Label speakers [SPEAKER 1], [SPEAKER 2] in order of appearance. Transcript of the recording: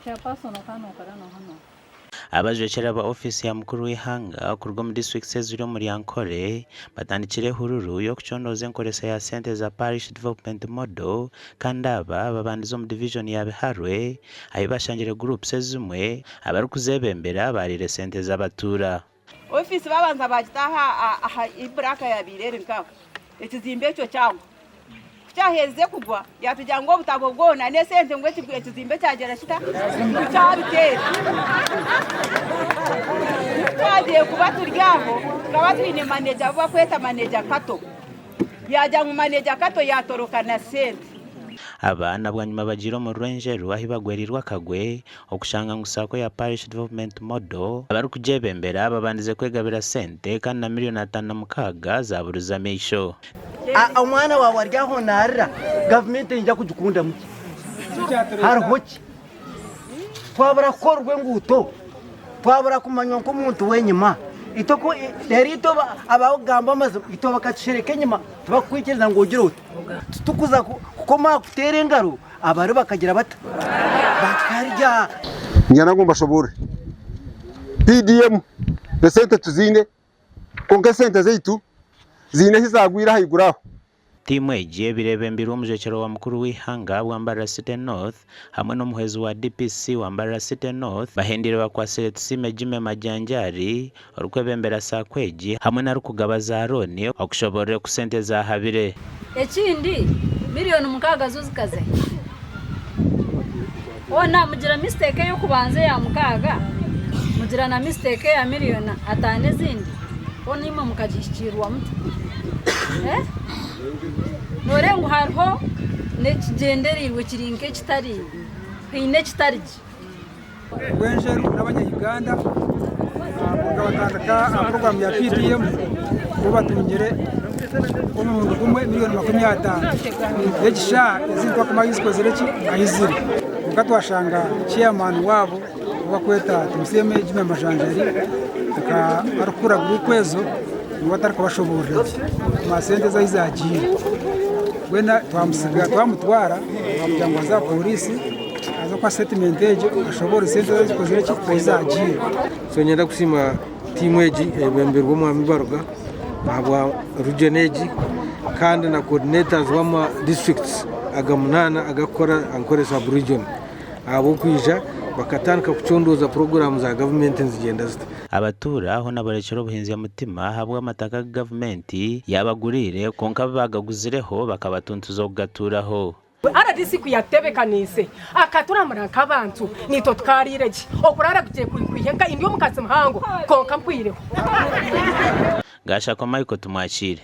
[SPEAKER 1] Chairperson kano kara no hano.
[SPEAKER 2] Abajwekyera ba ofiisi ya mukuru w'eihanga kuruga omu disiturikiti eziri omuri Ankole batandikire ehururu y'okucondooza enkoresa ya sente za Parish Development Model kandi aba babandize omu divijoni ya Biharwe ahi bashangire gurupusi ezimwe abarikuzebembera baariire sente z'abatuura.
[SPEAKER 3] Ofiisi babanza bagita aha i buraaka yabaire eri nkaho, ekizimbe ekyo kyagwa. Ku kyaherize kugwa yatugira ngu obutabo bwona n'esente ngu ekizimbe kyagira kita ngu kyabiteera. Ku twagiire kuba turi aho tukaba twine maneja abu bakweta maneja Kato, yagira ngu maneja Kato yatoroka na sente.
[SPEAKER 2] Aba na bwanyima bagiire omu Rwenjeru ahi bagwereirwe akagwe okushanga ngu Sacco ya Parish Development Model abarikugyebembera babandize kwegabira sente kandi na miriyoni 56 zaburize amaisho.
[SPEAKER 4] Omwana waawe ari aho naarira, gavumenti neija kugikundamu ki? Hariho ki? Twabura kukorerwa enguuto, twabura kumanywa nk'omuntu w'enyima. Itwe ku reero itwe abakugamba amazima itwe bakatushereka enyima tibakukwikiriza ngu ogire oti. Titukuza kukoma aha kuteera engaro abari bakagira bata? Bakarya.
[SPEAKER 5] Niinyenda ngu mbashoboorore. PDM esente tuziine kwonka esente zaitu ziine ahi zaagwire ahaiguru aho.
[SPEAKER 2] Tiimu egi ebaire ebembirwe omujwekyerwa wa mukuru w'eihanga bwa Mbarara City North hamwe n'omuhwezi wa DPC wa Mbarara City North bahendeire bakwatsire Tusiime Jimmy Majanjari orikwebembera Sacco egi hamwe n'arikugaba za looni okushoborora oku sente zahabire.
[SPEAKER 1] Ekindi miriyoni mukaaga zo zikaza hi? Hoona mugira mistake ey'okubanza eya mukaaga, mugira na mistake eya miriyoni ataano ezindi, hoona imwe mukagihikiirwa muta? Eh? Nooreeba ngu hariho n'ekigyendereirwe kiri nk'ekitari, haine ekitari gye.
[SPEAKER 6] Rwenjeru n'abanya Uganda kuruga batandika aha puroguraamu ya PDM bo batungire omurundi gumwe miriyoni 50. Egi shaaha ezi ntitwakumanya ahu zikozire ki ahu ziri. Kwonka twashanga chairman waabo ou barikweta Tumusiime Jimmy Majanjari nka arikukura guruupu ezo niwe atarikubashoboorora gye kumanya sente ze ahu zaagiire. Mbwenu twamutsiga twamutwara twamugira ngu aze aha pooriisi. Aze kuha sitetimenti egyo ashoboorore sente ezi azikozire ki ahu zaagiire.
[SPEAKER 7] So niinyenda kusiima tiimu egi eyebembirwe omwami Baruga ahabwa region egi kandi na coordinators b'ama districts aga munaana agakukora Ankole sub region ahabw'okwija bakatandika kucondooza puroguraamu za gavumenti nizigyenda zita.
[SPEAKER 2] Abatuura hoona borekire obuhinzya mutima ahabw'amataka agu gavumenti yaabaguriire kwonka abu baagaguzireho bakabatuntuza okugatuuraho.
[SPEAKER 8] Rdc ku yatutebekaniise akaturamura nk'abantu naitwe tukaariire gye. Okuraara kugiire kwiha enka ndi omukazi muhango kwonka mpwireho.
[SPEAKER 2] Gashakwa Michael Tumwakiire.